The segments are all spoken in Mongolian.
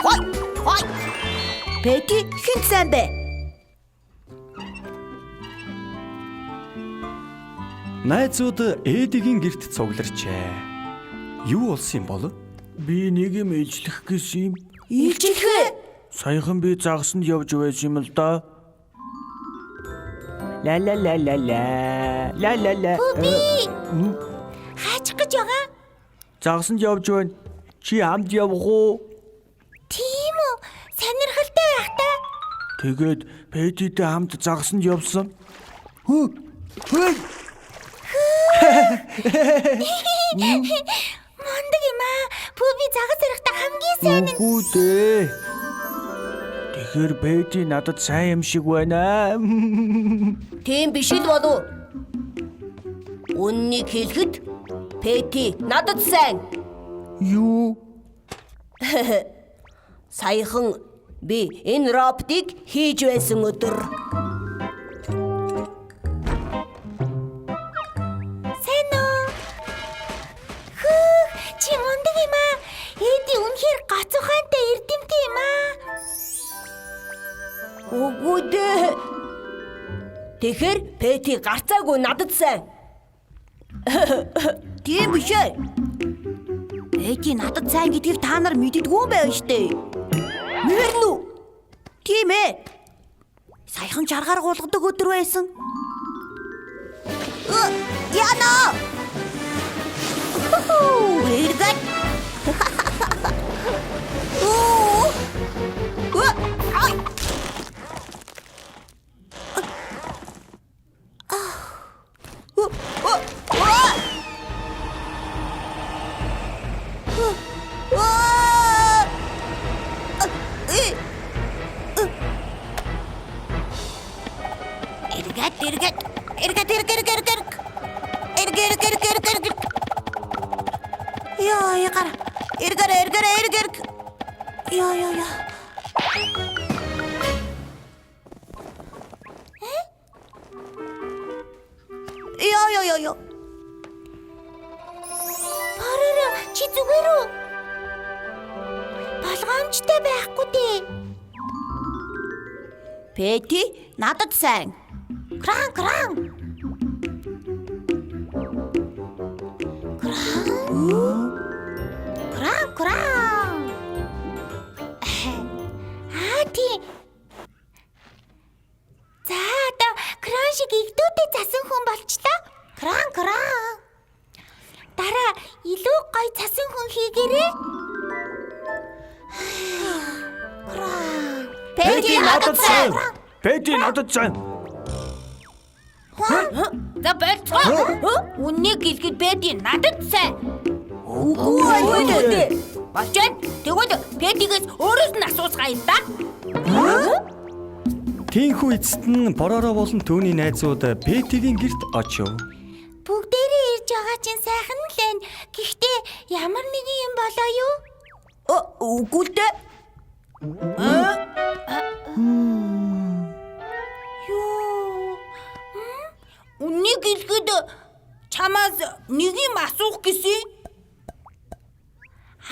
Хой! Хой! Пети хэн сайн бэ? Найзууд Эдигийн герт цугларчээ. Юу болсон юм бол? Би нэг юм ижлэх гэсэн юм. Илжлэхээ. Саяхан би загсанд явж байсан юм л да. Ла ла ла ла ла. Ла ла ла. Би хаачих гэж байгаа. Загсанд явж байна. Чи хамт явах уу? Тийм үү? Сонирхолтой байх та. Тэгээд Петитэй хамт загсанд явсан. Хөө. Хөө. Мундаг юм аа. Пүби загас ярихта хамгийн сайн нь. Үгүй дээ. Тэгэхээр Пети надад сайн юм шиг байна. Тийм биш л болов. Үннийг хэлэхэд Пети надад сайн. Юу? Саяхан би энэ роботыг хийж байсан өдөр. Сайн уу? Хөөх, чи мундаг юм аа. Эди үнэхээр гоц ухаантай эрдэмтэн юм аа. Үгүй дээ. Тэгэхээр Пети гарцаагүй надад сайн. Тийм биш ээ. Пети надад сайн гэдгийг та нар мэддэггүй юм байна штэ. Мэрнүү. Тийм ээ. Саяхан чаргаар гулгадаг өдөр байсан. Э, Яна! Хүү, эргээд. Оо. Э, ай. Эргээд эргээд эргээд эрг эрг эрг эрг эрг эрг эрг эрг эрг. Яа ягар эргэр эргэр эрг эрг. Яа яа яа. Яа яа яа яа. Пороро чи зүгээр үү? Болгоомжтой байхгүй дээ. Пети надад сайн. Кран кран. Кран. Кран кран. Аа тий. За одоо кран шиг игдүүтэй засан хүн болчлоо. Кран кран. Дараа илүү гоё цасан хүн хийгээрэй. Кран. Пети надад сайн. Пети надад сайн. За болцгоо. Үннийг хэлэхэд Пети надад сайн. Үгүй дээ. Болж байна. Тэгвэл Петигээс өөрөөс нь асуусгаа юм да. Тинхүү эцэст нь Бороро болон түүний найзууд Петигийн герт очив. Бүгдээрээ ирж байгаа чинь сайхан л байна. Гэхдээ ямар нэгэн юм болоо юу? Үгүй л дээ. Юу? Үннийг хэлэхэд чамаас нэг юм асуух гэсэн.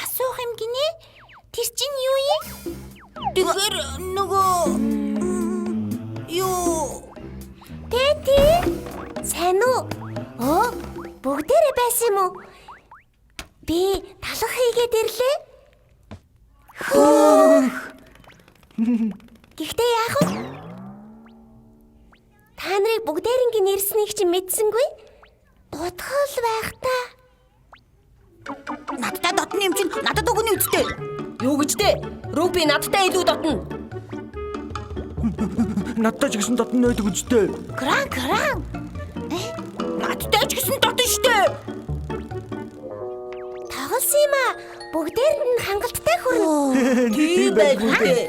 Асуух юм гинэ? Тэр чинь юу юм? Тэгэхээр нөгөө юу Тэти? Сайн уу? Оо, бүгдээрээ байсан юм уу? Би талах хийгээд ирлээ. Хөөх. Гэхдээ яах вэ? Та нарыг бүгдээрингийн ирснийг чинь мэдсэнгүй? Дутхал байх та. Надтай дотны юм чинь надад өгнө үсттэй. Юу гэж дээ? Руби надтай илүү дотно. Надтай ч гэсэн дотн байдаг үсттэй. Кран кран. надтай ч гэсэн дотно штэ. Тоглосон юм аа. Бүгдээрэнд нь хангалттай хүрнэ. Тийм байлгүй дээ.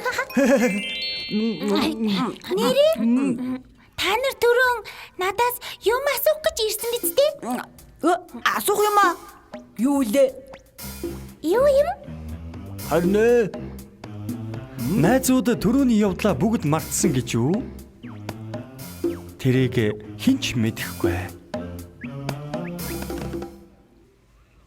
Нэрээ та нар түрүүн надаас юм асуух гэж ирсэн биз дээ? Асуух юм аа. Юу лээ? Юу юм? Харин ээ. Найзууд түрүүний явдлаа бүгд мартсан гэж юу? Тэрийг хэн ч мэдэхгүй.